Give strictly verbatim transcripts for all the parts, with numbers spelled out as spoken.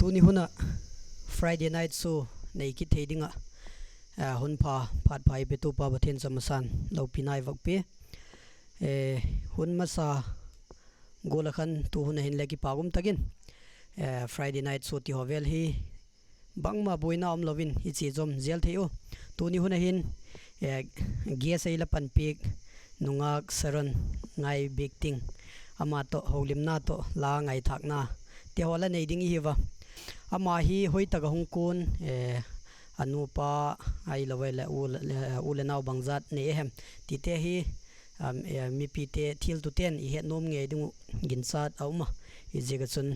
Tuni hun ah Friday night show nei kit thei ding ah hun pha, phat pha ei petu pa Pathian cham a san lopina i vak pia. Hun masa gual ah khan tu hun ah hin le kipâk um tak in Friday night show ti haw vel hi bangma buaina um lo in i chia zom zel thei u. Tuni hun ah hin guest ei la panpiak, nungâk Sharon Ngaibikting, ama tawh holimna tawh la ngaithâkna ti haw la nei ding i hiu a. Ama hi hoi tak ah hung kuan, a nupa ahilo leh u leh nau bangzat nei a hem tite hi mipite, thiltute'n i het nuam ngei ding uh ginchat a um a. Hiziak ah chun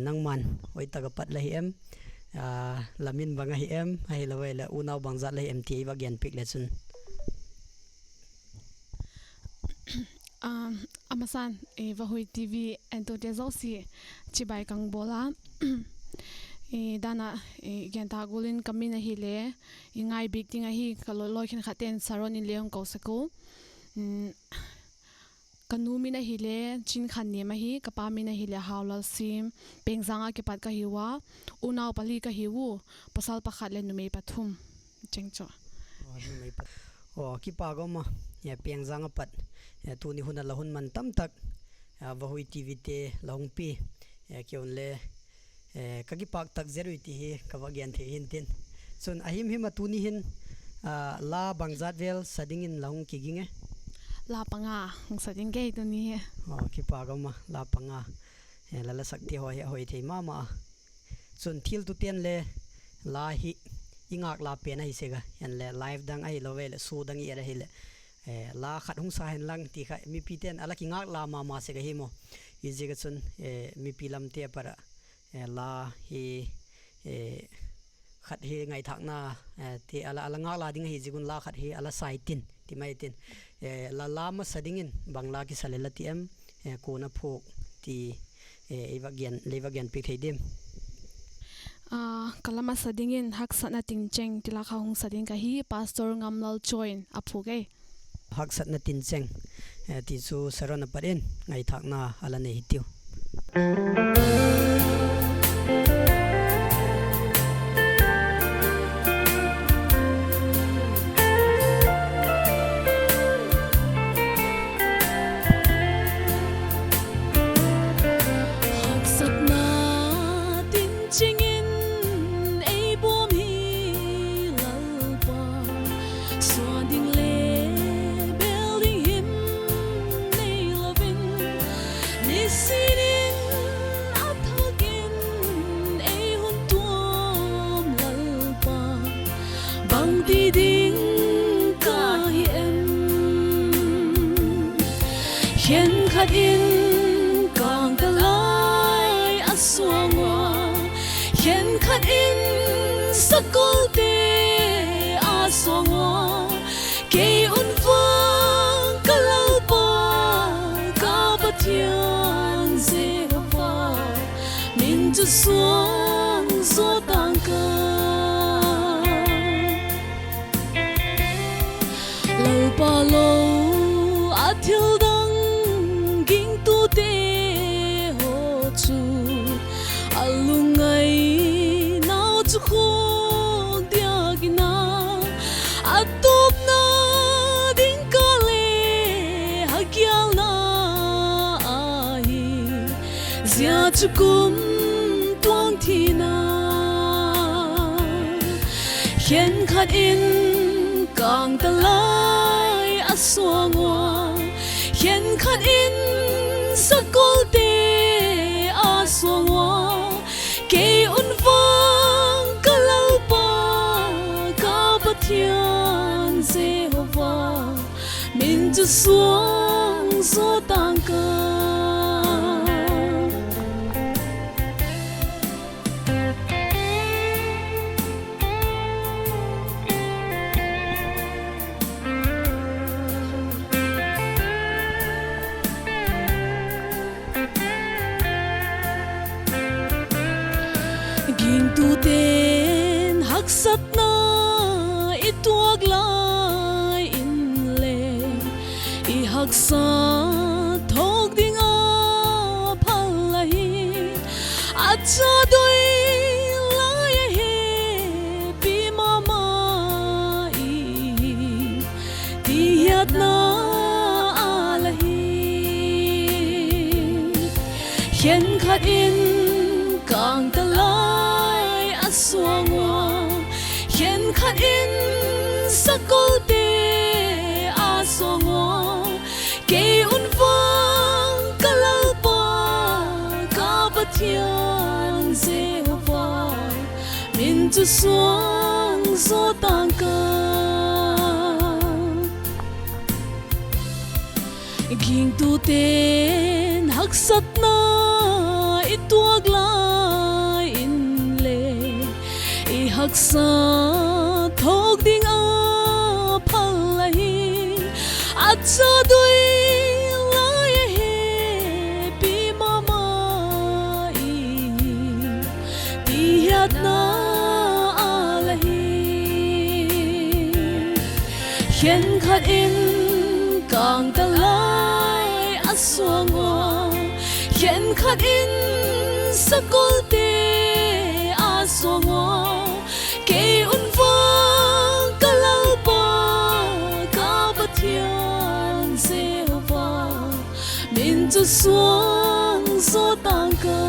nangma'n hoi tak ah pat la hi em, la min bang ahi em, ahilo leh unau bangzat la hi em ti ei va genpiak le chun. A masan, Vahui TV entute zosia chibai ka hung bawl a. Dan ah gen ta gual in ka min ahile Ngaibikting ahi, ka lawi khenkhatte'n Sharon in le hung ko sek u. Ka nu min ahile Chinkhanniam ahi, ka pa min ahile Haulalsim. Pengzang ah kipat ka hiu a, unau pali ka hiu, pawsal pakhat leh numei pathum. Cheng chu. Aw, kipâk um a, Pengzang ah pat tuni hun ah la hun man tam tak, Vahui TVte la hung pi, kei un le ka kipâk tak zet ui ti hi ka va gen thei hintin. Chun a himhim ah tuni hin la bangzat vel sa dingin la hung kiging e? La panga hung sa ding kei tuni hi. Kipâk um a, la panga la la sakte haw hi a hoi thei ma ma a. Chun thiltute'n le la hi i ngâk la pen ahi sek a, en leh live dang ahilo leh show dang i et ahileh, la khat hung sa hen lang ti kha mipite'n a la kingâk la ma ma sek ahi maw. Hiziak ah chun mipi lamte a pat ah la hi khat hi ngaithâkna ti a la ngâk la ding ahi ziak un la khat hi a la sai tin ti mai tin. La la masa dingin bang la kisa leh la ti em, kua'n a phuak ti lei va genpiak thei diam? Ka la masa dingin Haksatna Tincheng ti la kha hung sa ding ka hi, Pastor Ngamlalchaw in a phuak ei. Haksatna Tincheng ti chu Sharon a pat in ngaithâkna a la nei hitiu. Haksatna tincheng in ei bawm hi Lalpa, suan ding le bêl ding him neilo in, nisin in a thak in ei hun tuam Lalpa, bangti ding ka hi em? Khenkhat in kângtalai a suang ua, khenkhat in sakolte a suang ua, kei un vang ka Lalpa, ka Pathian Jehova, min chu suang zaw tang ka. Lalpa lo a thil dang gingtute haw chu a lungngainau chu khuak diak in a, a tupna ding ka le a gialna ahi, zia chu kumtuang thina. Khenkhat in kângtalai a suang ua, khenkhat in sakolte a suang ua, kei un vang ka Lalpa, ka Pathian Jehova, min chu suang zaw tang ka. Gingtute'n haksatna i tuak lai inle, i haksa thawk ding a phal ahi, a cha doi na a la hi. Khenkhat in kângtalai a suang ua, khenkhat in sakolte a suang ua, kei un vang ka Lalpa, ka Pathian Jehovah, min chu suang zaw tang ka. Gingtute'n haksatna i tuak lai inle, i haksa thawk ding a phal ahi. A cha doi lai a hepi ma ma i, ti hiatna a la hi. Khenkhat in kângtalai a suang ua, khenkhat in sakolte a suang ua, kei un vang ka Lalpa, ka Pathian Jehovah, min chu suang zaw tang ka.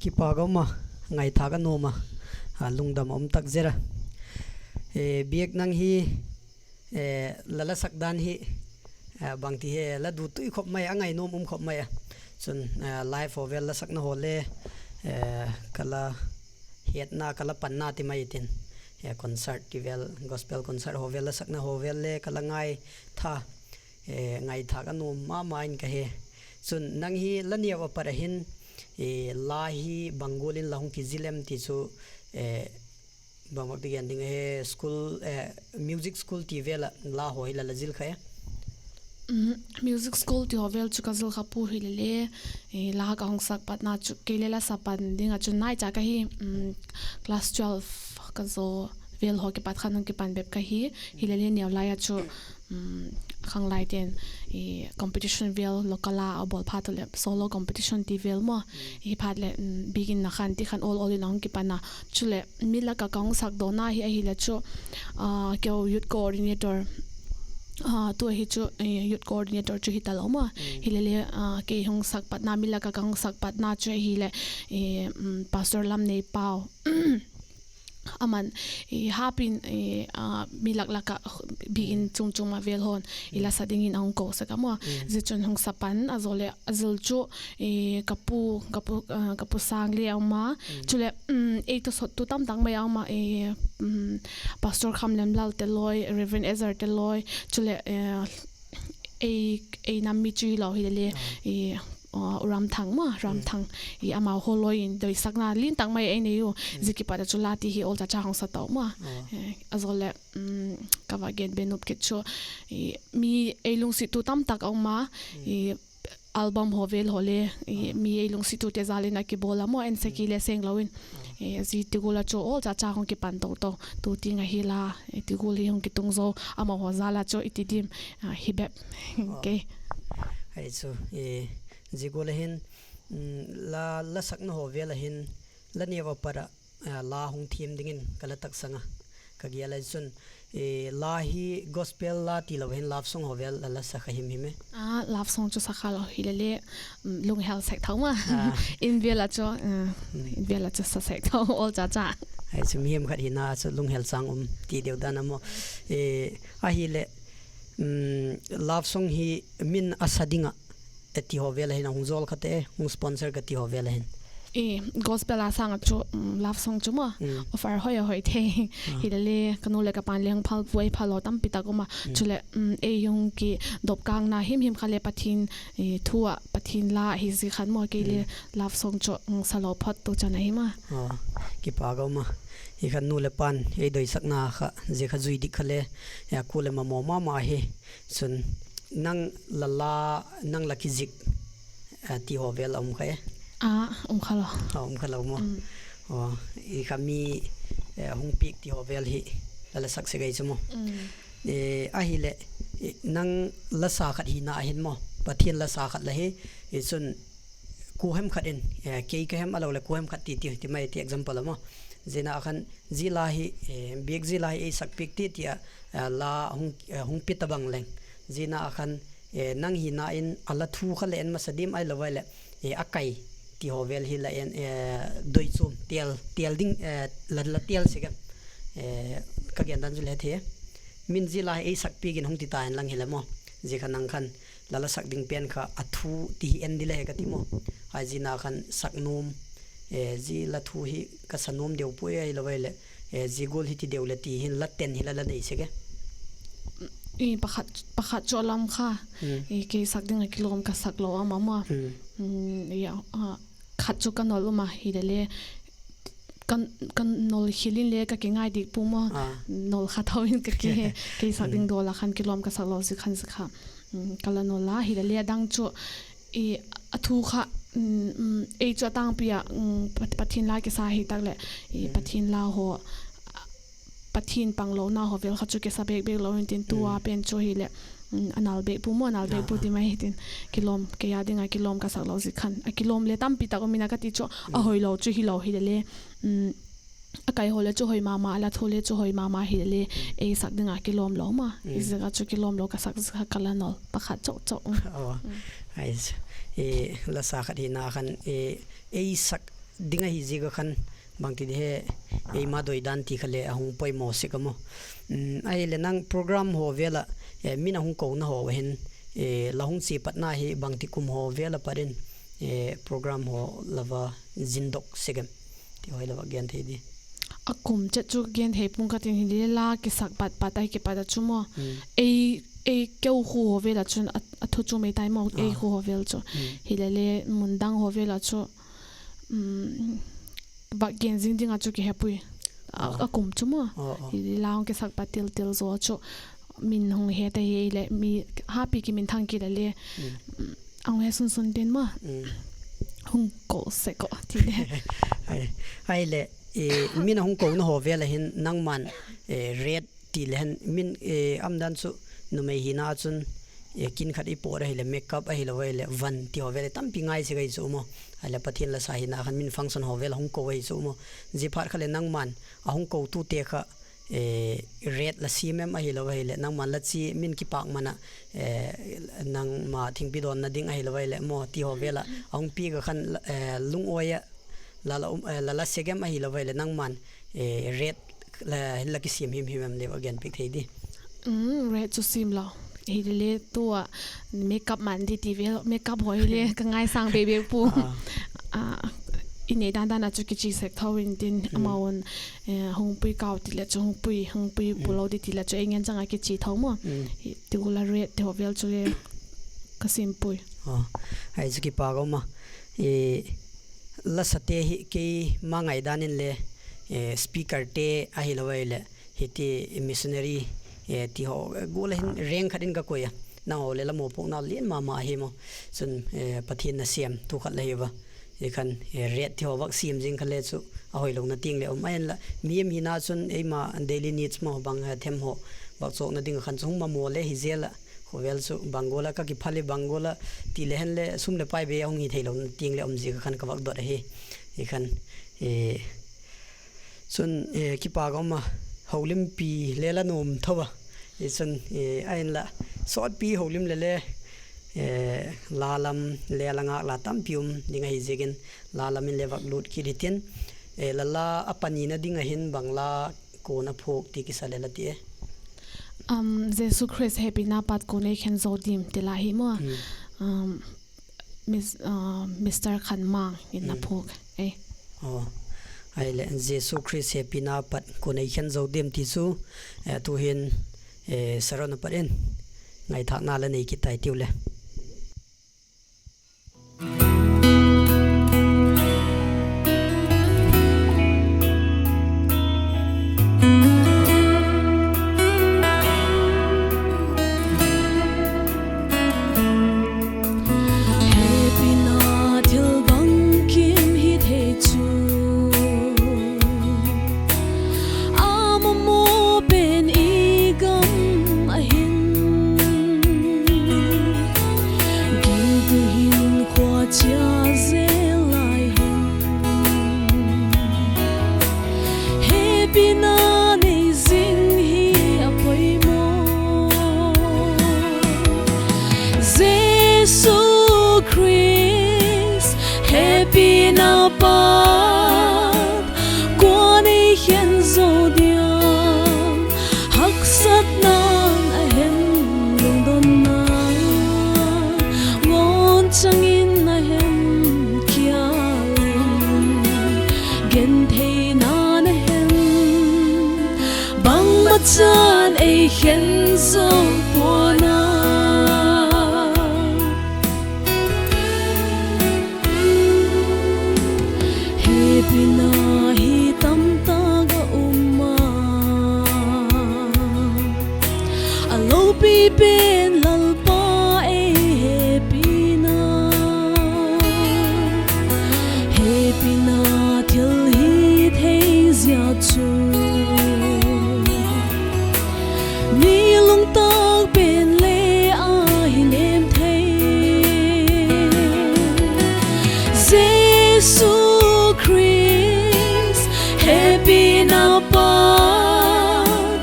Kipak a um a, ngaithâk a nuam a, lungdam a um tak zet a. Biak, nang hi la lasak dan hi bangti he la du tui khop mai a, ngainuam um khop mai a. Chun live haw vel lasakna haw le ka la hetna, ka la panna ti mai tin, concert ti vel, gospel concert haw vel lasakna haw vel le ka la ngaitha, ngaithâk a nuam ma ma in ka he. Chun nang hi la neu a pat a hin la hi bang gual in la hung kizil em ti chu, bangmak ti gen ding ahi, school, music school ti vel ah la haw hi la la zil kha e? Music school ti haw vel chu ka zil kha pua, hilele la ka hung sak patna chu kei le la sa pan ding ah chun naicha ka hi, class twelve ka zaw vel haw kipat khan hung kipan bep ka hi. Hilele neu lai ah chu khanglaite'n competition vel local a a bawl phat uleh solo competition ti vel maw, hi phat leh biakin na khan ti khan awl awl in a hung kipan a. Chuleh mi lak ah ka hung sakdawna hi ahileh chu keu youth coordinator, tua hi chu youth coordinator chu hi talo maw. Hilele kei hung sak patna, mi lak ah ka hung sak patna chu ahileh Pastor Lamneipau, aman hap in mi lak lak ah biakin chung chung ma vel hawn i la sa dingin a hung ko sak a maw. Zia chun hung sa pan a zaw leh a zil chu ka pu, ka pu Sâng le a um a, chuleh ei tawsawttu tamtak mai a um a, Pastor Khamlemlal te lawi, Reverend Ezer te lawi, chuleh ei, ei nam mi chu hilo hilele, Ramthang maw, Ramthang, amau haw lawi in doisakna lian tak mai ei nei u. Zia kipat ah chu la ti hi awl cha cha hung sa to maw. A zaw leh ka va gen be nuam kit chu, mi ei lungsiattu tamtak a um a, album haw vel haw le mi ei lungsiattute jal in a kibawl a maw, en sek hile seng lo in. Zia ti gual ah chu awl cha cha hung kipan to to, tu tiang ahi la, ti gual hi hung kitung zo, amau haw jal ah chu i ti dim, hi bep. Kei chu zia gual a hin la, la sakna haw vel ah hin la neu a pat ah la hung thiam dingin ka la taksang a, ka gel a chun la hi gospel la tilo hin love song haw vel la la sa kha him him e? Love song chu sa kha lo hilele, lunghel sek tho ma, in vel ah chu, in vel ah chu sa sek tho awl cha cha. Chu mihem khat hina chu lunghel chang um ti deu dan a maw. Ahileh love song hi min a sa ding ah ti haw vel ah hin a hung zawl kha te, hung sponsor ka ti haw vel ah hin, gospel a sâng ah chu love song chu maw, offer hoi a hoi thei. Hilele ka nu leh ka pa'n le hung phal puai, phal lo tampi tak um a. Chuleh ei hung kidopkângna him him kha le Pathian thu ah, Pathian la hi zia khan maw, kei le love song chu sa lo phot tu chan ahi ma. Kipak a um a, hi khan nu leh pa'n ei doisakna kha zia kha zui dik kha le, kua leh mamaw ma ma hi. Chun nang la la, nang la kizik ti haw vel a um kha e? Um kha lo maw. Hi kha mi hung piak ti haw vel hi la la sak sek ei chu maw. Ahileh nang la sa khat hina a hin maw, Pathian la sa khat la hi, chun kua hem khat in, kei ka hem a lo leh kua hem khat ti ti ti mai ti example a maw. Zia na khan zia la hi, biak zia la hi ei sak piak ti ti a, la hung pi ta bang leng, zia na khan nang hina in a la thu kha la en masa diam ahilo vai leh a kai ti haw vel hi la en, doi chuam têl ding, la la têl sek em? Ka gen dan chu le thei, min zia la hi ei sak piak in hung ti ta hen lang hile maw, zia kha nang khan la la sak ding pen kha a thu ti hi en di le he ka ti maw. Hai zia na khan sak nuam, zia la thu hi ka sa nuam deu puai ahilo vai leh, zia gual hi ti deu leh ti hin la ten hi la la nei sek e? Pakhat chu a lam kha, kei sak ding ah kilawm ka sak lo a ma ma. Khat chu ka nol um a hile le, ka nol khil in le ka kingai dik pua maw. Nol kha tho in ka kihe, kei sak ding dawl a khan kilawm ka sak lo zi khan zi kha, ka la nol a hile le a dang chu a thu kha, ei chu a tângpi ah Pathian la kisa hi tak leh, Pathian la haw, Pathian panglona haw vel kha chu kisa bêk bêk lo intin, tu a pen chu hileh, a nal bêk pua maw, a nal bêk pua ti mai hitin, kilawm, kei a ding ah kilawm ka sak lo zi khan a kilawm le tampi tak um in a ka ti chu, a hoi lo chu hilo hile le, a kai haw le chu hoi ma ma, a la thu le chu hoi ma ma hile le, ei sak ding ah kilawm lo ma, zia ka chu kilawm lo ka sak zi kha ka la nol pakhat chau chau. La sa khat hina khan ei sak ding ahi ziak a khan, bangti di he, eima doi dan ti kha le a hung poimaw sek a maw. Ahile nang program haw vel ah min a hung kona haw a hin, la hung chia patna hi bangti kum haw vel a pat in program haw la va zindok sek em? Ti haw hi la va gen thei di. A kum chet chu gen thei pung ka tin, hile la kisak pat pat ahi kipat a chu maw, ei, ei keu khu haw vel ah chun a thu chu mei tai maw, ei khu haw vel chu. Hile le mun dang haw vel ah chu vak gen zing ding ah chu kihepui, a kum chu maw. Hile la hung kisak pat til til zaw chu min hung he ta hileh, mi happy kiminthang kit a le, a hung he sun sun tin maw, hung ko sek a ti le. Ahileh, min a hung kona haw vel a hin nangma'n rate ti le hen, min, a umdan chu numei hina chun kin khat i pawt ahileh makeup ahilo vai leh van ti haw vel tampi ngai sek ahi chu maw. Ahileh Pathian la sa hina khan min function haw vel a hung ko ahi chu maw. Zia phat kha leh nangma'n a hung kotute kha rate la siam em ahilo ahileh nangma'n la chia min kipakman ah, nangma thingpi dawnna ding ahilo vai leh maw ti haw vel ah a hung piak a khan, lungawi ah la la sek em ahilo vai leh nangma'n rate la kisiam him him em le va gen piak thei di. Rate chu siam lo. Hile le tu ah makeup man di ti vel, makeup haw hile ka ngaisâng bek bek pua. I nei dan dan ah chu kichi sek tho intin, amau'n hung pui kau ti leh chu hung pui, hung pui pulo di ti leh chu ei ngen chang ah kichi tho maw. Ti gual a rate ti haw vel chu le ka siam pui. Ai chu kipâk um a, la sate hi keima ngaidan in le speakerte ahilo vai leh hiti missionary ti haw gual a hin reng khat in ka koi a, nanghaw le la mawpuakna lian ma ma ahi maw. Chun Pathian nasêm thu khat la hi ua, zia khan rate ti haw vak siam zing kha le chu a hoilona tiang le um ahinla, mihem hina chun eima daily needs maw bang, them haw vak chawkna ding ah khan chu hung mamaw le hi zel a, khawvel chu bang gual ah ka kiphal i bang gual ah ti le hen le sum leh pai bei a hung hi theilona tiang le um ziak a khan ka vak dot ahi. Zia khan chun kipâk um a, holimpi le la nuam tho a, chun ahinla sawtpi holim le le la lam le la ngâk la tampi um ding ahi ziakin, la lam in le vak lût kit hitin, la la a panina ding ah hin bang la kuan a phuak ti kisa le la ti e? Jesu Khrist hepina pat kuan ei khen zo diam ti la hi maw. Mister Khanmang in a phuak e. Ahileh Jesu Khrist hepina pat kuan ei khen zo diam ti chu, tu'hin Saron a pat in ngaithâkna la nei kit tai tiu le. Hepina thil bangkim hi thei chu, a mamaw pen i gam a hin Hepina pat kua'n ei khen zo diam? Haksatna'n a hem, lungdonna ngawn chang in a hem, kial in gentheina'n a hem, bangma chan ei khen zo pua'n a. Hepina hi tamtak a um a, a lopi pen Lalpa ei hepina. Hepina thil hi thei zia chu mi lungtak pen le a hi nem thei. Jesu Khrist hepina pat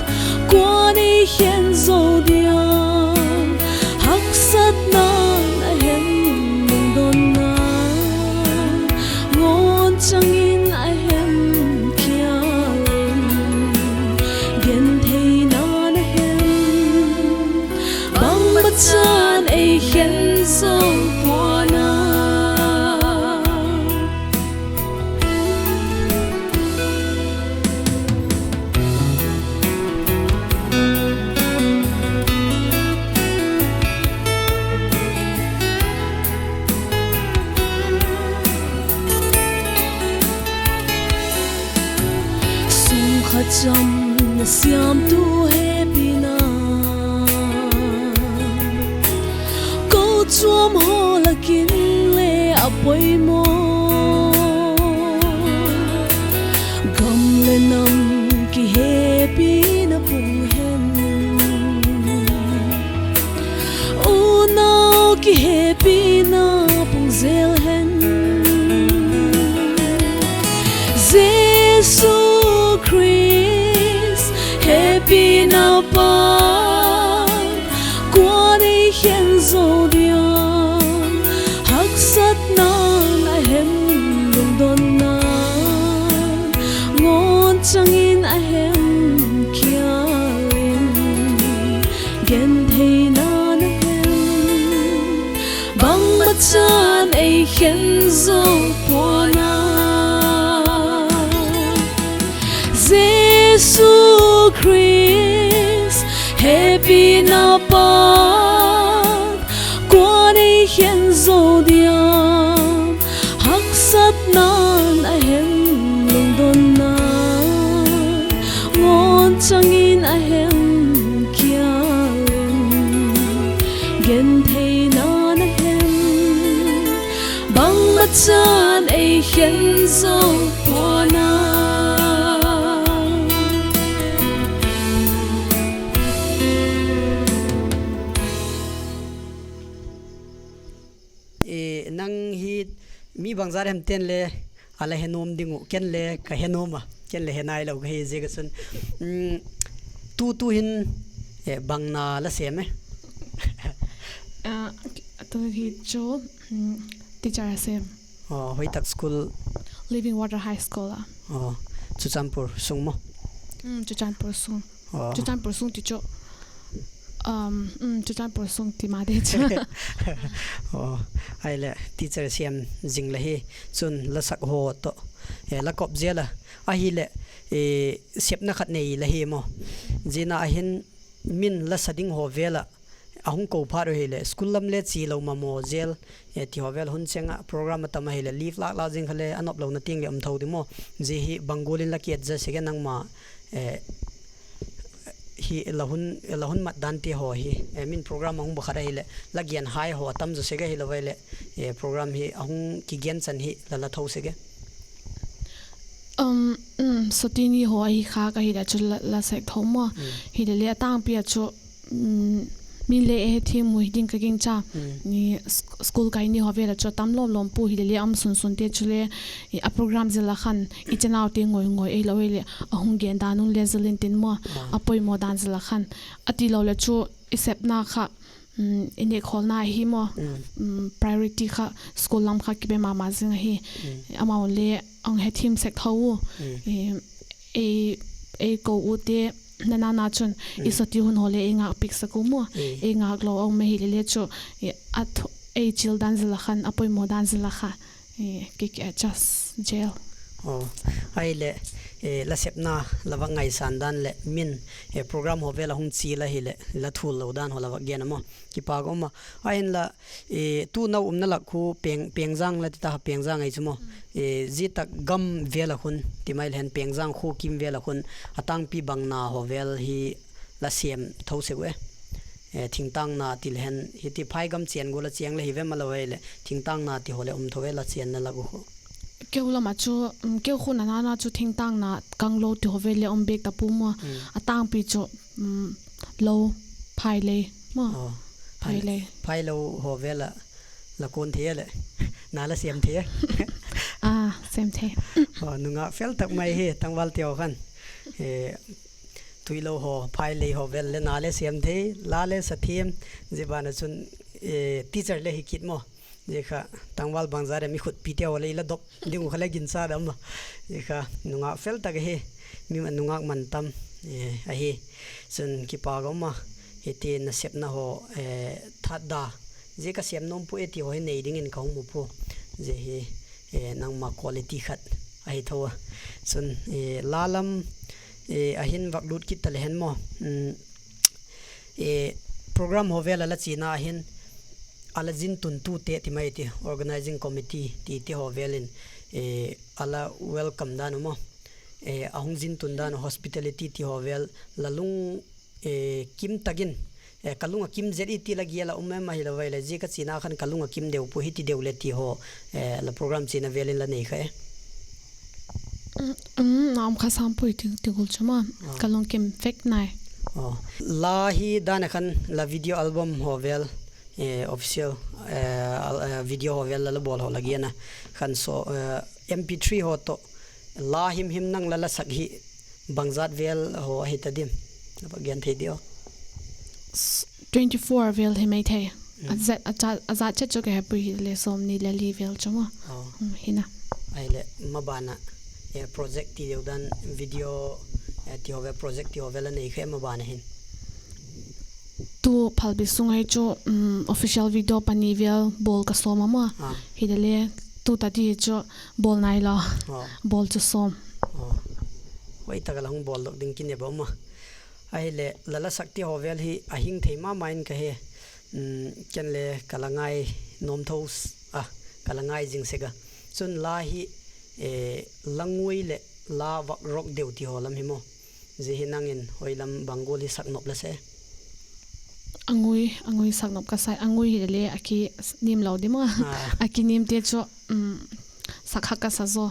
kua'n ei khen zo diam? Haksatna'n a hem, lungdonna ngawn chang in a hem, kial in gentheina'n a hem, bangma chan ei khen zo pua'n a. Sum kha cham na siamtu hepina, kochuam haw lak in le a poimaw. Gam leh nam kihepina pung hen, unau kihepina pung zel hen. Jesu Khrist hepina pat kua'n ei khen zo diam? Haksatna'n a hem, lungdonna ngawn chang in a hem, kial in gentheina'n a hem, bangma chan ei khen zo pua'n a. Jesu Khrist hepina pat kua'n ei khen zo diam? Haksatna'n a hem, lungdonna ngawn chang in a hem, kial in gentheina'n a hem, bangma chan ei khen zo pua'n a. Nang hi mi bangzat hem ten le a la he nuam ding uh, ken le ka he nuam a, ken le he nailo ka hi ziak a chun. Tu, tu hin bang na la sêm e? Tu hi chu teacher a sêm. Hoitak school? Living Water High School a. Churachandpur sung maw? Churachandpur sung. Churachandpur sung ti chu, Churachandpur sung ti ma de chu. Ahileh teacher sêm zing la hi, chun la sak haw tawh la kop zel a. Ahileh sepna khat nei la hi maw? Zia ah hin min la sa ding haw vel ah a hung ko phat uh hileh school lam le chia lo ma maw zel, ti haw vel hun chêng ah program a tam ahileh leave lâk lâk zing kha le a nop lona tiang leh um tho ding maw? Zia hi bang gual in la kiet za sek e nangma hi la hun mat dante haw hi, min program a hung ba khat ahileh la gen hai haw a tam zaw sek ahilo ahileh program hi a hung kigen chan hi la la tho sek e. Sawtni haw ahi khâk ahileh chu la sek tho maw? Hileh le a tângpi ah chu min le e thiam uh hi ding ka gingcha. School kai ni haw vel ah chu a tam lawm lawm pua hileh le a um sun sunte chule a program zel a khan i chanaute ngoi ngoi ahilo ahileh a hung gen dan un le zel intin maw, a poimaw dan zel a khan. A ti lo leh chu i sepna kha i nêkkhawlna hi maw, priority kha school lam kha kipe ma ma zing ahi. Amau le hung hethiam sek tho u. Ei ko ute, nana na chun i sawti hun haw le ei ngâkpiak sek u maw. Ei ngâk lo a um ahile le chu, ei chil dan zil a khan, a poimaw dan zil a kha, ki adjust zel. Ahileh, la sepna la vak ngaisan dan leh min, program haw vel a hung chial ahileh la thul lo dan haw la vak gen a maw, kipâk um a. Ahinla, tu nau umna lak khu Pengjang la ti ta, Pengjang ahi chu maw. Zia tak gam vel ah khun ti mai le hen, Pengjang khua kim vel ah khun a tângpi bang na haw vel hi la sêm tho sek u e. Thingtângna ti le hen, hiti phaigam chian gual a chiang le hi vem a lo ahileh thingtângna ti haw leh um tho e, la chianna lak uh khu. Keu lam ah chu, keu khun a nana chu thingtângna kanglo ti haw vel le um bêk ta pua maw. A tângpi chu lo, phailei maw. Phailei, phailo haw vel ah la kuan thei a leh, na la sêm thei a. Nungâk fel tak mai hi tangvalte haw khan. Tuilo haw, phailei haw vel le na le sêm thei, la le sa thiam. Zia ban ah chun teacher le hi kit maw. Zia kha tangval bangzat em i khutpite haw le i la dop ding uh kha le ginsa dam a. Zia kha nungâk fel tak ahi, mi nungâk man tam ahi. Chun kipâk um a, hiti nasepna haw that da, zia ka sêm nuam pua e ti haw hi nei dingin ka hung mu pua. Zia hi nangma quality khat ahi tho a. Chun la lam a hin vak lût kit ta le hen maw, program haw vel a la chiana a hin, a la zin tuntute ti mai ti, organising committee tite haw vel in a la welcome dan uh maw, a hung zin tun dan uh, hospitality ti haw vel la lung kim tak in, ka lung a kim zet i ti la gial a um em, ahilo vai leh zia ka chiana khan ka lung a kim deu pua hiti deu le ti haw, la program chiana vel in la nei kha e? Na um kha sam pui ti gual chu maw, ka lungkim vek nai. La hi dan a khan la video album haw vel, official video haw vel la la bawl haw la gen a khan, MP three haw tawh la himhim nang la la sak hi bangzat vel haw ahi ta diam, la va gen thei diam? Twenty four vel hi mai thei. A zat chet chu ka hepui hile sawmni le li vel chu maw, hina. Ahileh maban ah project ti deu dan, video ti haw vel, project ti haw vel a nei kha em maban a hin? Tu phalbi sung ahi chu official video pani vel bawl ka sawm a maw. Hile le tu ta di hi chu bawl nai lo, bawl chu sawm. Hoi tak a la hung bawldok ding kine bawm a. Ahileh la la sak ti haw vel hi a hing thei ma ma in ka he. Ken le ka la ngai nuam tho a, ka la ngai zing sek a. Chun la hi la ngui leh la vak rok deu ti haw lam hi maw, zia hi nang in hoi lam bang gual hi sak nop la se? A ngui, a ngui sak nop ka sai, a ngui hile le a kinim lo di maw. A kinimte chu sak hak ka sa zaw.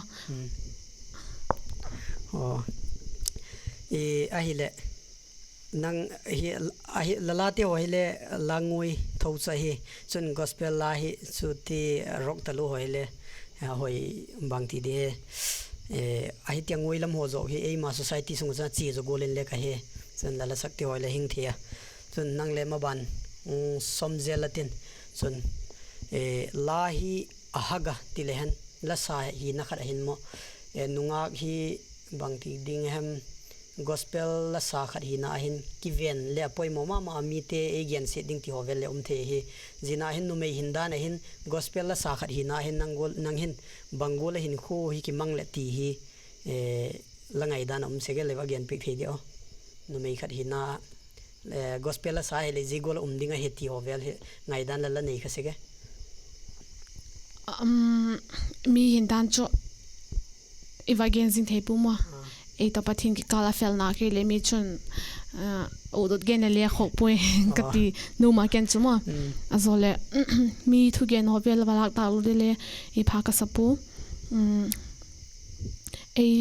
Ahileh nang hi, la late haw hile la ngui tho chu ahi. Chun gospel la hi chuti rok talu haw hile hoi bang ti di he. Ahi ti a ngui lam haw zaw hi eima society sung chun a chia zaw gual in le ka he. Chun la la sak ti haw le hing thei a. Chun nang le maban sawm zel la tin. Chun la hi a hak a ti le hen, la sa hina khat a hin maw, nungâk hi bangti ding hem, gospel la sa khat hina a hin kiven le a poimaw ma ma a, mite ei gensiat ding ti haw vel le um thei hi. Zia na hin numei hin dan a hin gospel la sa khat hina a hin nang hin bang gual a hinkhua hi kimang leh ti hi la ngaidan a um sek e, le va genpiak thei diam? Numei khat hina gospel la sa hile zia gual a um ding ahi ti haw vel hi ngaidan la la nei kha sek e? Mi hin dan chu i va gen zing thei pua maw. Ei tawh Pathian kikâl a felna kei le mi chun u dot gen le le khawk puai ka ti nuam a ken chu maw. A zaw leh mi thugen haw vel va lâk tâk lo di le i pha ka sa pua. Ei,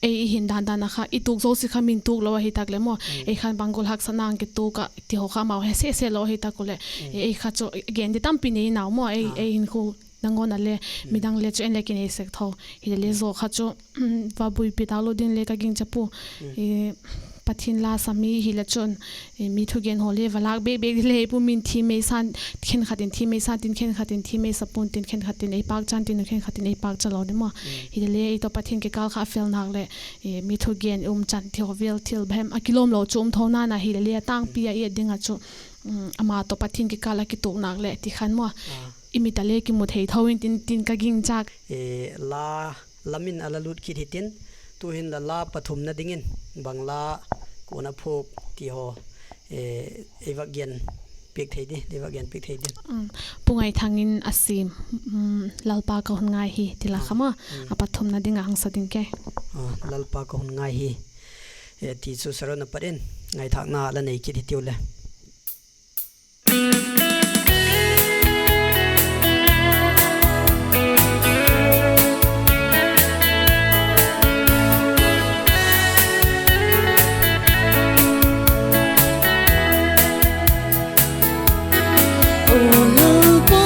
ei i hin dan dan a kha i tuak zosia kha min tuak lo ahi tak leh maw, ei khan bang gual haksatna a kituak a ti haw kha amau he se se lo ahi tak u leh, ei kha chu gen di tampi nei nau maw, ei hinkhua nangawn a le midang le chu en le kinei sek tho. Hile le zaw kha chu va buaipi tâk lo ding le ka gingcha pua. Pathian la sa mi hile chun, mi thugen haw le va lâk bêk bêk di le hi pua'n, min thim ei san, khenkhat in thim ei san tin, khenkhat in thim ei sa pua'n tin, khenkhat in ei pâkcha'n tin, khenkhat in ei pâkcha lo di maw. Hile le ei tawh Pathian kikâl kha a fel nâk leh, mi thugen um chan ti haw vêl thil bang hem a kilawm lo chu um tho na'n a, hile le a tângpi a et ding ah chu, ama tawh Pathian kikâl a kituak nâk leh ti khan maw, i mit a le kimu thei tho intin tin ka gingchâk. La lam in a la lût kit hitin, tu'hin la la pathumna dingin bang la kua'n a phuak ti haw, ei vak gen piak thei di, ei vak gen piak thei di. Pu Ngaithang in a siam, Lalpa ka hun ngai hi ti la kha maw, a pathumna ding ah hung sa ding ke. Lalpa ka hun ngai hi, ti chu Saron a pat in ngaithâkna la nei kit hitiu le. Aw Lalpa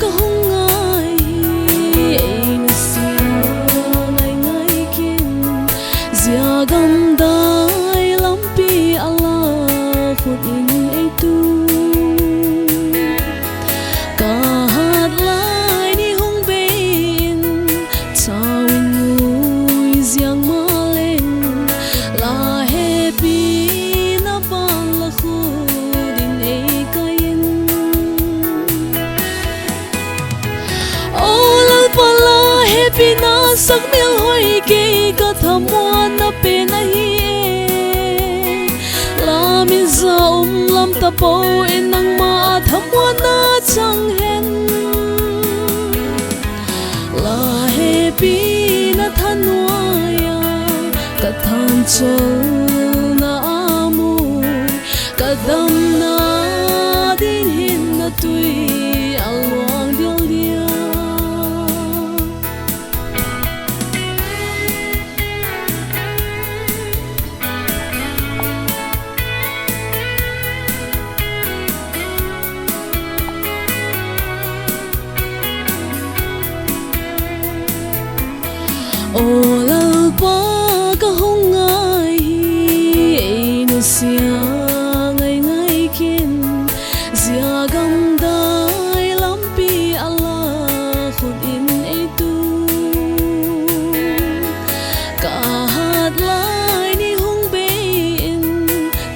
ka hung ngai hi, ei nusia ngai ngai kin, zia gamdai lampi a la khut in ei tu. Ka hat lai ni hung bei in, chau in ngui ziang maleng, la hepina ban la khut in ei kai in. Aw Lalpa, la hepina sakmil hoi kei, ka thamuanna pen ahi e. La min za um lam tapo in, nangma thamuanna chang hen. La hepina thanuai a, ka thanchona a mu, ka damna ding hinna tui a luang dial dial. Aw Lalpa ka hung ngai hi, ei nusia ngai ngai kin, zia gamdai lampi a la khut in ei tu. Ka hat lai ni hung bei in,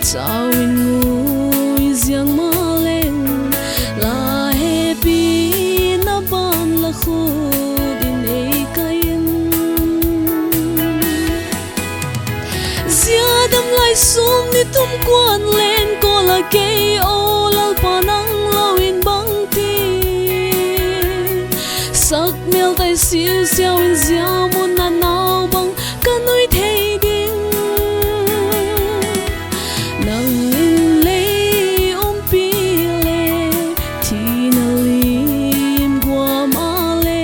chau in ngui ziang maleng, la hepina ban la khut in ei kai in. Zia dam lai sung ni tum kuan leng kawl a kei, aw Lalpa nang lo in bangti sakmil tai siu siau in, zia mun a nau bang ka nui thei ding. Nang in lei umpi le, thina lim guam a le,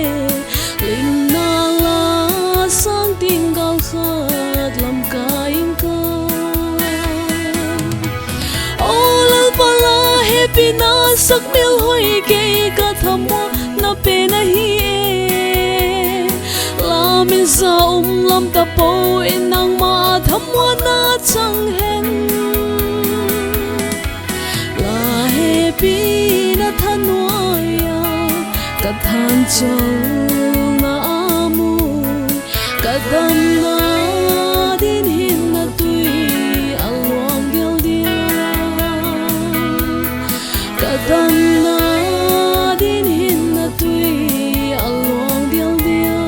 limna la sâng ding gâl khat lam kai ing ka. Aw Lalpa, la hepina sakmil hoi kei, ka thamuanna pen ahi e. La min za um lam tapo in, nangma thamuanna chang hen. La hepina thanuai a, ka thanchona a mu, ka damna ding hinna tui a luang dial dial. Ka damna ding hinna tui a luang dial dial.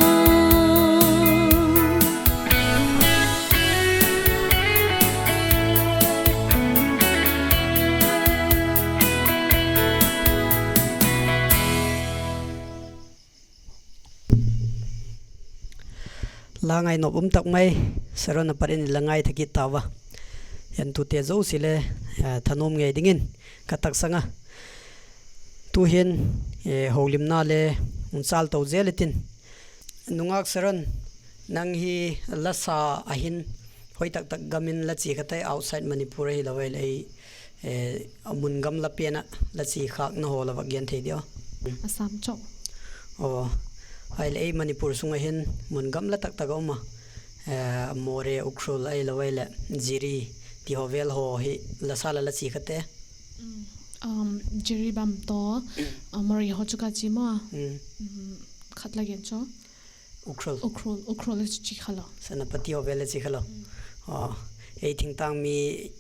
La ngainop um tak mai, Saron a pat in la ngaitha kit tau a. Entute zosia le thanuam ngei dingin ka taksang a. Tu'hin holimna le hung châl to zel i tin. Nungak Saron, nang hi la sa a hin hoi tak tak gam in la chia kha tai, outside Manipur ahilo a, ei mun gamla pen ah la chia khâkna haw la vak gen thei diam? Aw, ahileh ei Manipur sung ah hin mun gamla tak tak a um a, Moreh, Ukhrul ahilo ahileh Jiri ti haw vel haw hi la sa la la chia kha te? Jiri bam tawh, Moreh haw chu ka chia maw. Khat la gen chu. Ukhrul, Ukhrul chu chia kha lo. Senapati haw vel la chia kha lo. Ei thingtâng mi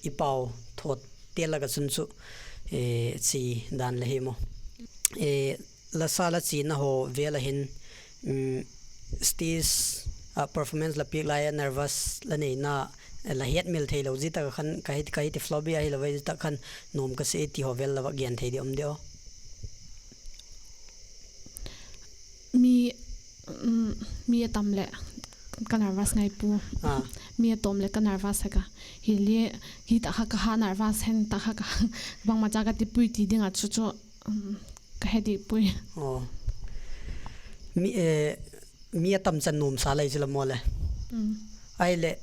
i pau tho te lak ah chun chu chia dan la hi maw. La sa la chiana haw vel ah hin stage ah performance la piak lai a nervous la neina, la hetmil theilo zia tak ah khan ka hi ti flop i ahilo zia tak khan nuam ka si ti haw vel la va gen thei di um di aw? Mi, mi a tam leh ka nervous ngai pua. Mi a tawm leh ka nervous sek a. Hile, hi tak kha ka ha nervous hen, tak kha ka bangmacha ka ti pui ti ding ah chu chu ka he di pui. Mi a tam chan nuamsa lei chu la maw le. Ahileh,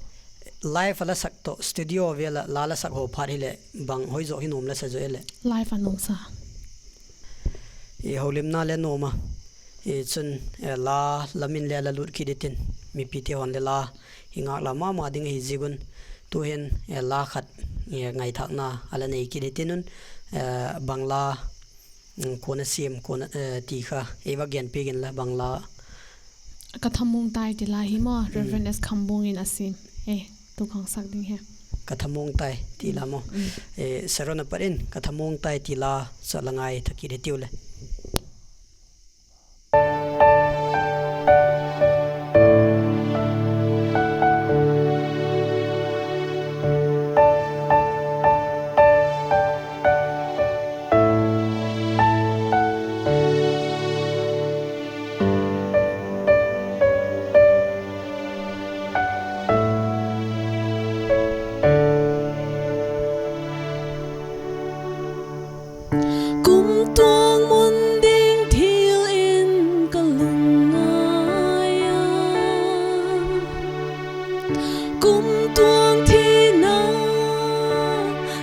live a la sak tawh studio vel ah la la sak haw phat hileh bang hoi zaw hi nuam la sa zaw e leh? Live a nuamsa. Holimna le nuam a, chun la lam in le la lut kit i tin, mipite haw'n le la hi ngâk la ma ma ding ahi ziak un, tu'hin la khat ngaithâkna a la nei kit i tin un, bang la, kua'n a siam ti kha ei va gen piak inla, bang la. Ka Thamung Tai ti la hi maw, Reverend S Khambung in a siam, tu ka hung sak ding hi. Ka Thamung Tai ti la maw. Saron a pat in Ka Thamung Tai ti la chu la ngaithâk kit hitiu le. Kumtuang mun ding thil in ka lungngai a, kumtuang thina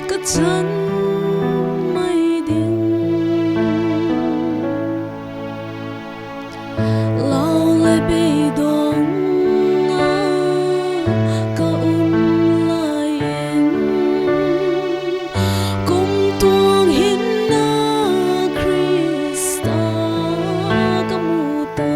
ka chan mai ding. Lau le beidong a ka um lai in, kumtuang hinna Khrista ka mu ta.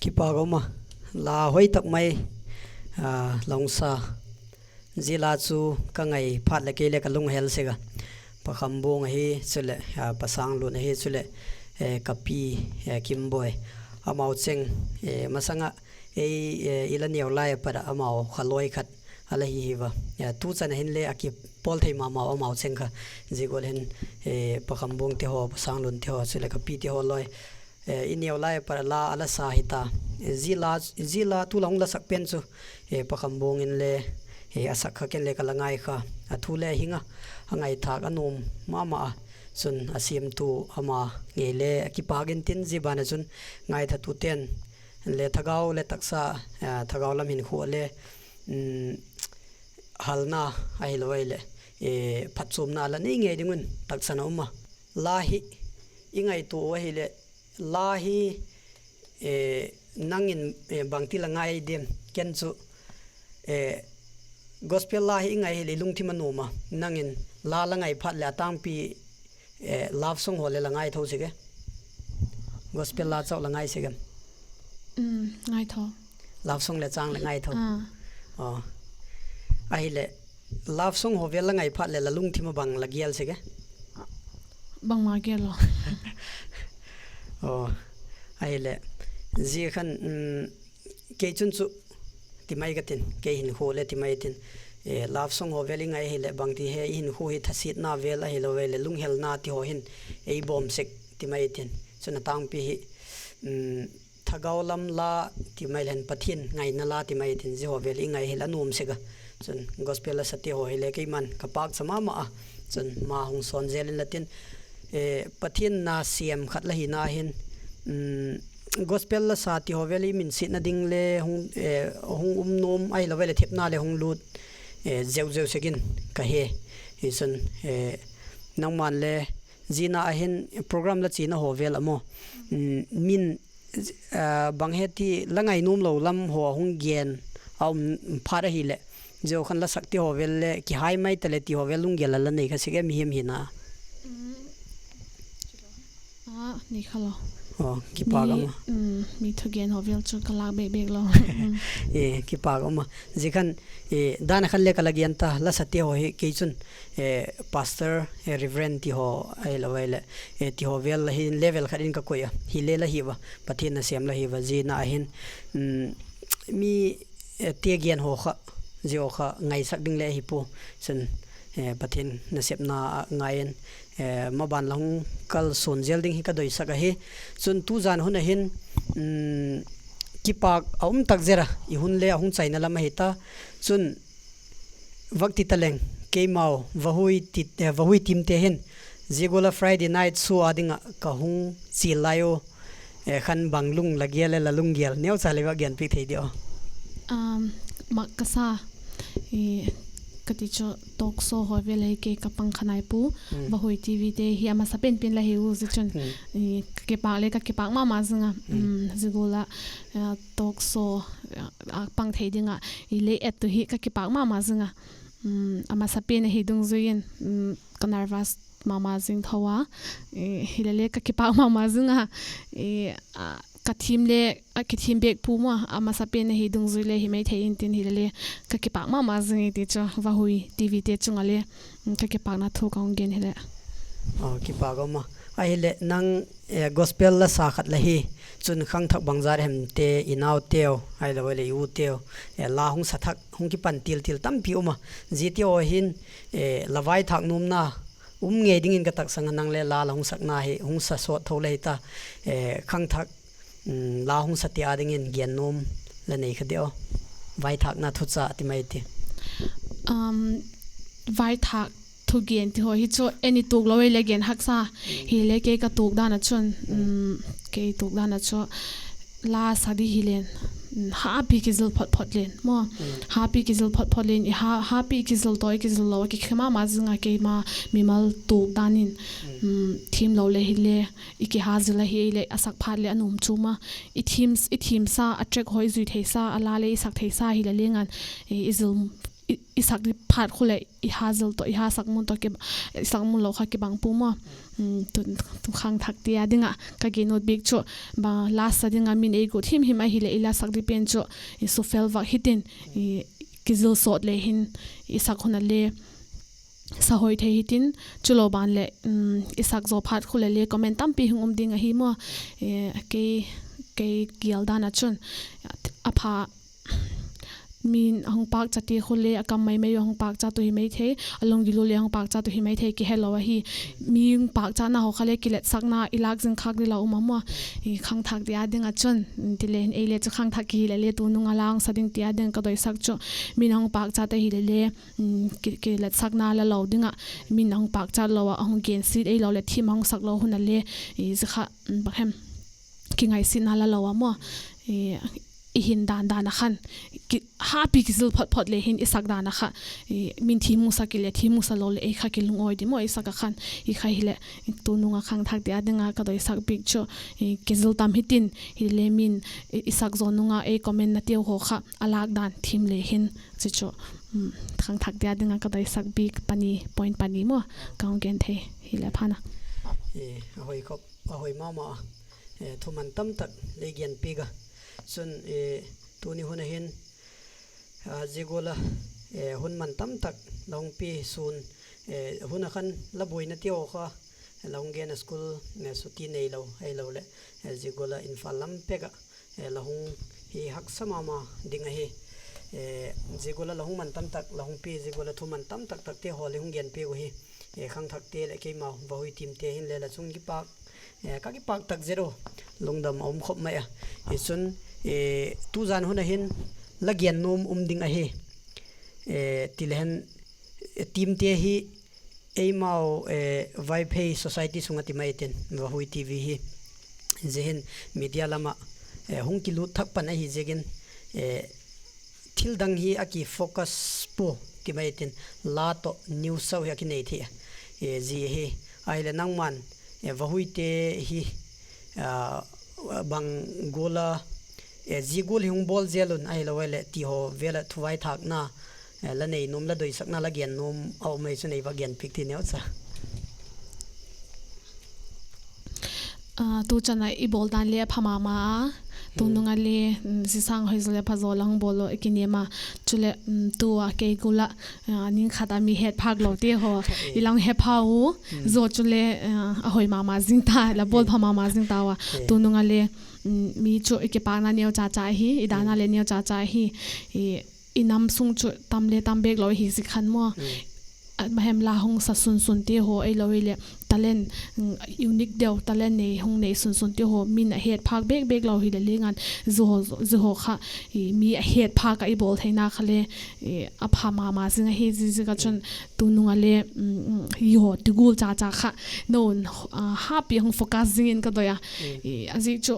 Kipâk um a, la hoi tak mai la hung sa. Zia la chu ka ngai phat leh kei le ka lunghel sek a. Pakhambuang ahi, chuleh Pasânglun ahi, chuleh ka pi Kimboi, amau cheng, masang ah ei i la neu lai a pat ah amau kha lawi khat a la hi hi va. Tu chan a hin le a kipawl thei ma mau amau cheng kha. Zia gual hin Pakhambuangte haw, Pasânglunte haw, chuleh ka pite haw lawi i neu lai a pat a la a la sa hi ta. Zia la tu la hung la sak pen chu Pakhambuang in le a sak kha, ken le ka la ngai kha. A thu le a hing a, a ngaithâk a nuam ma ma a. Chun a siamtu ama ngei le a kipâk intin, zia ban ah chun ngaithatute'n le thagau le taksa, thagau lam hinkhua le halna ahilo ahileh phatchuamna la nei ngei ding un taksan a um a. La hi i ngaitua u ahileh, la hi nang in bangti la ngai diam? Ken chu gospel la hi i ngai hileh i lungthim a nuam a. Nang in la la ngai phat leh a tângpi love song haw le la ngai tho sek e? Gospel la chau la ngai sek em? Love song le châng leh ngai tho. Ahileh love song haw vel la ngai phat leh la lungthim a bang la gel sek e? Bangma gel lo. Ahileh zia khan kei chun chu ti mai ka tin, kei hinkhua le ti mai tin, love song haw vel i ngai hileh bangti he i hinkhua hi thasiatna vel ahilo ahileh lunghelna ti haw hin ei bawm sek ti mai tin. Chun a tângpi hi thagau lam la ti mai leng Pathian ngaina la ti mai tin, zia haw vel i ngai hileh a nuam sek a. Chun gospel la sate haw hile keima'n ka pâkcha ma ma a. Chun ma hung sawn zel inla tin, Pathian na siam khat la hina hin gospel la sa ti haw vel i minsiatna ding le hung um nuam ahilo ahileh thepna le hung lût zeu zeu sek in ka he. Hichun nangma'n le zia na a hin program la chiana haw vel a maw, min bang he ti la ngainuam lo lam haw a hung gen a um phat ahileh, zia haw khan la sakte haw vel le kihai mai ta le ti haw vel lunggel a la nei kha sek em, mihiam hina? Kipâk um a, mi thugen haw vel chu ka lâk bek bek lo. Kipâk um a, zia khan dan a khan le ka la gen ta, la sate haw hi kei chun pastor, reverend ti haw ahilo ahileh ti haw vel la hin level khat in ka koi a, hile la hi ua, Pathian nasêm la hi ua, zia na a hin mi te gen haw kha, zia haw kha ngaisak ding le ahi pua. Chun Pathian nasepna a ngai in, maban la hung kalsuan zel ding hi ka doisak ahi. Chun tu zan hun a hin kipâk a um tak zet a, i hun le a hung chaina lam ahi ta. Chun vak ti ta leng, keimau Vahui teamte hin zia gual a Friday night show a ding ah ka hung chial lai u khan bang lung la gel e, la lunggel neucha le vak genpiak thei diam? Mak ka sa, ka ti chu talk show haw vel hi kei ka pang kha nai pua. Vahui TVte hi a masa pen pen la hi u, zia chun ka kipâk le ka kipâk ma ma zing a. Zia gual ah talk show a pang thei ding ah i lei et tu hi ka kipâk ma ma zing a. A masa pen ahi dungzui in ka nervous ma ma zing tho a, hilele ka kipâk ma ma zing a. Ka theme le a kithim bek pua maw, a masa pen ahi dungzui le hi mai thei intin, hilele ka kipâk ma ma zing i ti chu Vahui TVte chung ah le ka kipâkna thu ka hung gen hileh. Kipâk um a. Ahileh nang gospel la sa khat la hi, chun khangthak bangzat hemte i nauteu ahilo ahileh i uteu la hung sa thak hung kipan til til tampi um a, ziate haw hin la vaithâk nuamna um ngei dingin ka taksang a, nang le la la hung sakna hi hung sa sawt tho la hi ta, khangthak la hung sate â dingin gen nuam la nei kha diam? Vaithâkna thucha ti mai ti. Vaithâk thugen ti haw hi chu en i tuak lo ei le gen haksa, hile kei ka tuak dan ah chun, kei tuak dan ah chu la sa di hilen, hapi kizil phot phot len maw, hapi kizil phot phot len, hapi kizil tawi kizil lo a kikhe ma ma zing a, keima mimal tuak dan in theme lo le hile i kiha zil ahi ei leh a sak phat leh a nuam chuam a, i theme sa, a track haw i zui theisa, a la le i sak theisa hile leng an i zil i sak phat khu leh i ha zil tawh, i ha sak mun tawh, i sak mun lo kha kibang pua maw. Tu khangthakte â ding ah ka gen ut bik chu, last a ding ah min ei guat himhim ahileh i la sak di pen chu i sufel vak hitin, kizil sawt le hin i sak hun a le sa hoi thei hitin, chulo ban leh i sak zaw phat khu leh le comment tampi hung um ding ahi maw. Kei, kei gial dan ah chun a pha, min a hung pâkchate khu le a kam mai mai uh a hung pâkchat uh hi mai thei, a lunggil uh le a hung pâkchat uh hi mai thei, kihelo ahi. Mi hung pâkchatna haw kha le kiletsakna i lâk zing khâk ding la um a maw. Khangthakte â ding ah chun, ti le hin ei le chu khangthak kihi leh le tunung a la hung sa ding ti â ding ah ka doisak chu, min a hung pâkchat ahileh le kiletsakna la lo ding ah, min a hung pâkchat lo ah a hung gensiat ei lo leh thim a hung sak lo hun a le, zia kha, bang hem, kingaisitna la lo a maw. I hin dan dan ah khan, hapi kizil phot phot le hin i sak dan ah kha, min thim hung sa kit leh thim hung sa lo leh ei kha kilungawi di maw i sak ah khan. I kha hileh, tunung ah khangthakte â ding ah ka doisak bik chu, kizil tam hitin, hile min i sak zaw nung ah ei comment na teu haw kha a lâk dan thim le hin, zia chu khangthakte â ding ah ka doisak bik pani, point pani maw, ka hung gen thei hile phan a. A hoi ma ma a, thuman tamtak lei gen piak a. Chun, tuni hun a hin, zia gual a, hun man tamtak la hung pia sun, hun a khan la buaina teu kha la hung gen a, school suti neilo ahiloleh, zia gual a Imphal lam pek ah la hung hi haksa ma ma ding ahi. Zia gual a la hung man tamtak la hung pia, zia gual a thuman tamtak takte haw le hung gen piak uh hi, khangthakte leh keima vahui teamte hin le la chung kipâk, ka kipâk tak zet u, lungdam a um khop mai a. Hi chun, tuzan hun a hin la gen nuam um ding ahi, ti le hen, teamte hi eimau, Vaiphei society sung a ti mai tin, Vahui TV hi, zia hin media lam ah hung kilût thak pan ahi ziakin, thildang hi a kifocus pua ti mai tin, la tawh news sau hi a kinei thei a, zia hi. Ahileh nangma'n, vahuite hi, bang gual a, zia gual hi hung bawl zel un ahilo leh ti haw vel ah thuvaithâkna la nei nuam, la doisakna, la gen nuam a um ei chun ei va gen piak ti neu cha. Tu chan a i bawl dan le a pha ma ma a, tunung a le, zia sâng hoi zaw leh pha zaw la hung bawl u i kinem a. Chuleh, tu a kei gual ah, ning khat a mi het phâk lote haw i la hung he pha u, zia chuleh, a hoi ma ma zing ta, la bawl pha ma ma zing tau a. Tunung a le, mi chu i kipâkna neu cha cha ahi, i dana le neu cha cha ahi. I nam sung chu tam le tam bêk lo hi zi khan maw. Bang hem, la hung sa sun sunte haw ahilo hileh talent, unique deu talent nei hung nei sun sunte haw min a het phâk bêk bêk lo hileh le ngan, zia haw kha mi a het phâk ah i bawl theina kha le a pha ma ma zing ahi. Ziaziak a chun tunung a le, hi haw ti gual cha cha kha, no, hapi hung focus zing in ka doi a. A ziak chu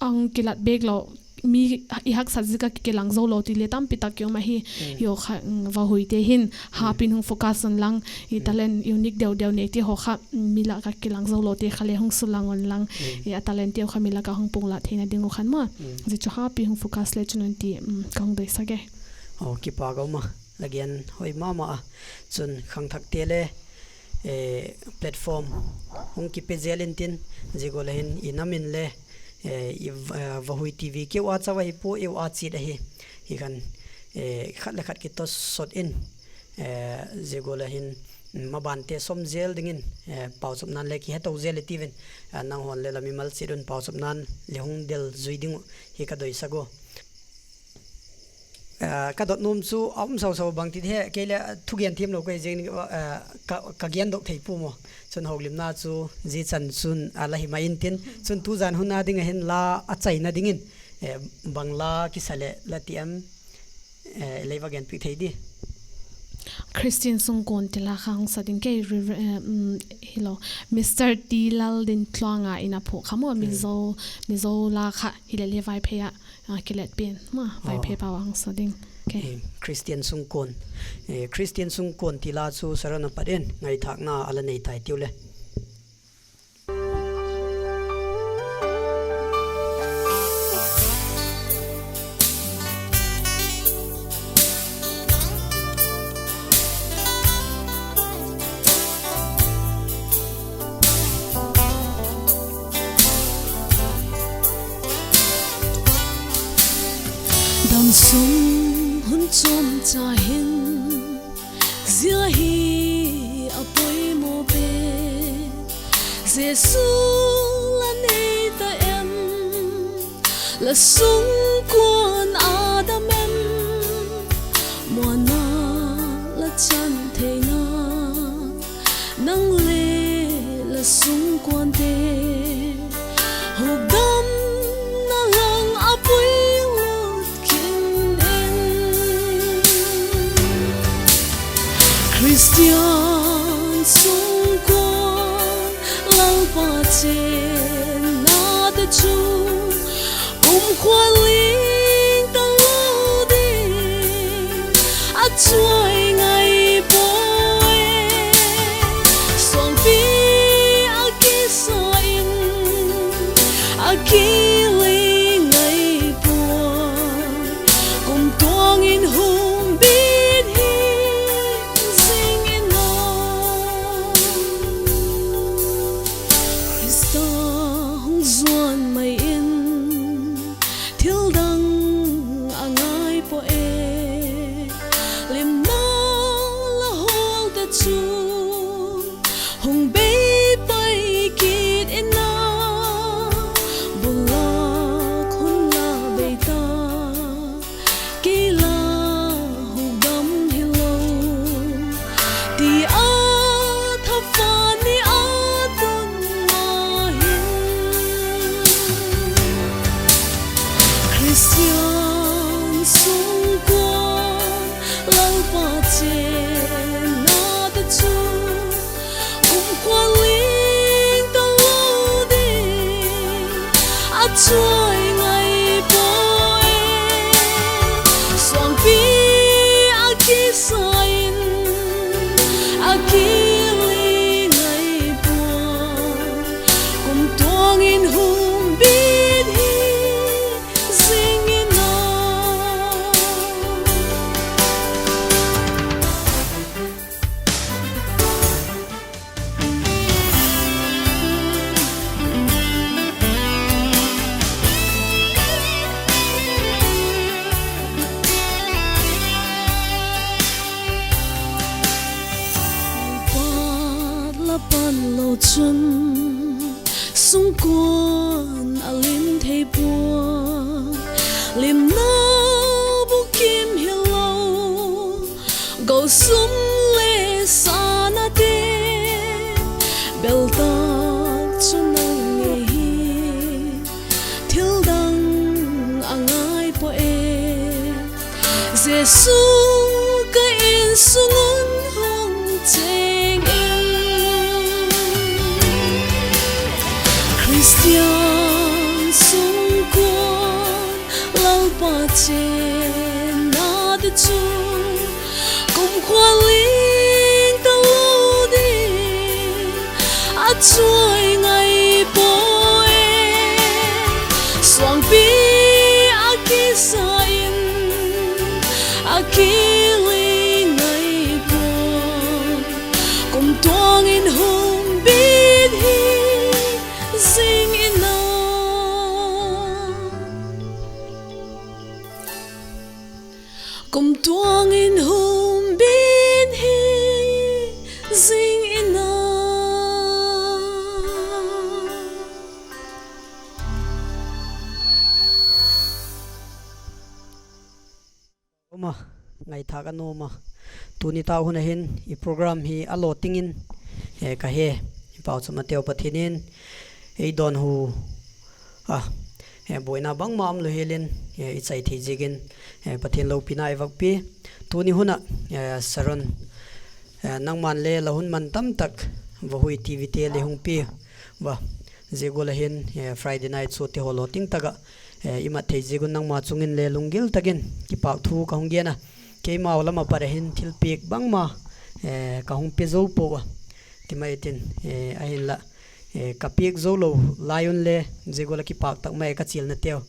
a hung kilat bêk lo, mi i haksat ziak a kilang zo lo ti le tampi tak ki um ahi. Hi haw kha, vahuite hin hapi in hung focus un lang, i talent unique deu deu neite haw kha, mi lak ah kilang zo lote kha le hung sulang un lang, a talent teu kha mi lak ah hung punglat theina ding uh khan maw, zia chu hapi hung focus le chun un ti, ka hung doisak e. Kipâk a um a, la gen hoi ma ma a. Chun khangthakte le platform hung kipe zel intin, zia gual a hin i nam in le, Vahui TV keu a chau ahi pua, eu a chiat ahi. Hi khan, khat le khat kitawsot in, zia gual a hin, mabante sawm zel dingin, pauchapna'n le kiheto zel i tiu in, nanghaw'n le la mimal chiat un pauchapna'n le hung del zui ding uh hi ka doisak ua. Ka dot nuam chu a um sau sau, bangti he kei le thugen thiamlo ka hi ziang, ka gendok thei pua maw. Chun houlimna chu zia chan chun a la hi mai intin, chun tuzan hun a ding a hin la a chaina dingin, bang la kisa leh la ti em, lei va gen piak thei di. Christian sungkuan ti la kha hung sa ding kei, hilo, Mister T Laldintluanga in a phuak kha maw, Mizo, Mizo la kha hileh le Vaiphei ah kilet pen maw, Vaiphei pau a hung sa ding. Christian sungkuan, Christian sungkuan ti la chu Saron a pat in ngaithâkna a la nei tai tiu le. Insung hun chuam cha hin, zia hi a poimaw pen. Jesu la nei ta em, la sungkuan a dam em? Muanna la chan theina, nang le la sungkuante hukdamna lang a pui lut khin in. Khristian sungkuan Lalpa chênnate chu kumkhua ling talo ding a chuai ngai puai. Suangpi a kisa in a kiling ngai puai, kumtuang in humbit hi zing in a. Khrista hung zuan mai in, thil dang a ngai pua e. Limna la hawlte chu hung bei pai kit in a, bulak hun la bei ta, kei la hukdam hilo, ti a thapha ni a tun ma hin. Khristian sungkuan Lalpa chênnate chu kumkhua ling talo ding a chuai ngai puai. Suangpi a kisa in a kiling ngai puai, kumtuang in humbit hi zing in a. Pat la pan lo chun sungkuan a lim thei pua, limna bukim hilo, go sum le sanate, bel tak chu nang ngei hi thil dang a ngai pua e. Jesu ka insung un hung chêng in, Khristian sungkuan Lalpa chênnate chu kumkhua ling talo ding a chuai ngai pua e. Suangpi a kisa in a kiling ngai pua, kumtuang in humbit hi zing in a, kumtuang in humbit hi zing in a. Um a, ngaithâk a nuam a, tuni tâk hun a hin i program hi a law ting in, eh, ka he, i pau chu Mateu Pathian in ei dawnhu a, eh, buaina bangma um lo hial in, eh, i chai thei ziakin, eh, Pathian lopina i vakpi. Tuni hun ah, eh, Saron, eh, nangma'n le la hun man tam tak Vahui TV te le hung pia ua, zia gual a hin, eh, Friday night show te haw law ting tak ah, eh, i mat thei ziak un nangma chung in le lunggil tak in kipâk thu ka hung gen a, keimau lam a pat a hin thilpiak bangma, eh, ka hung pe zo pua a, ti mai tin, eh, ahinla, eh, ka piak zo lo lai un le zia gual ah kipâk tak mai ka chialnateu,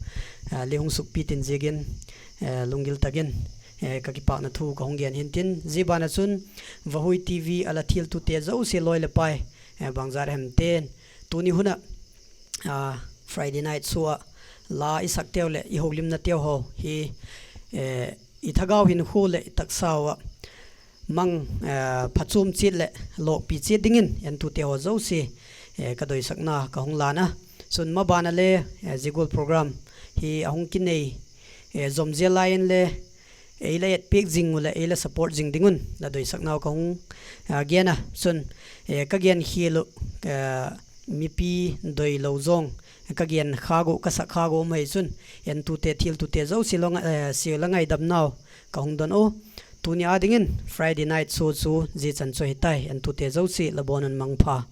ah, le hung sukpi tin ziakin, eh, lunggil tak in, eh, ka kipâkna thu ka hung gen hin tin, zia ban ah chun Vahui TV a la thialtute zosia lawi leh pai, eh, bangzat hemte'n tuni hun ah, ah, Friday night show ah la i sakteu leh i holimnateu haw hi, i thagau hinkhua leh i taksau ah mang, phachuam chiat leh lawkpi chiat dingin entute haw zosia ka doisakna ka hung lân a. Chun maban a le zia gual program hi a hung kinei zom zel lai inle ei la etpiak zing uh leh ei la support zing ding un la doisaknau ka hung gen a. Chun ka gen khial uh mipi doilo zawng ka gen khâk uh, ka sak khâk uh um ahi chun entute thiltute zosia la ngaidamnau ka hung don u. Tuni â dingin Friday night show chu zia chan chu hi tai, entute zosia la bawn un mangpha.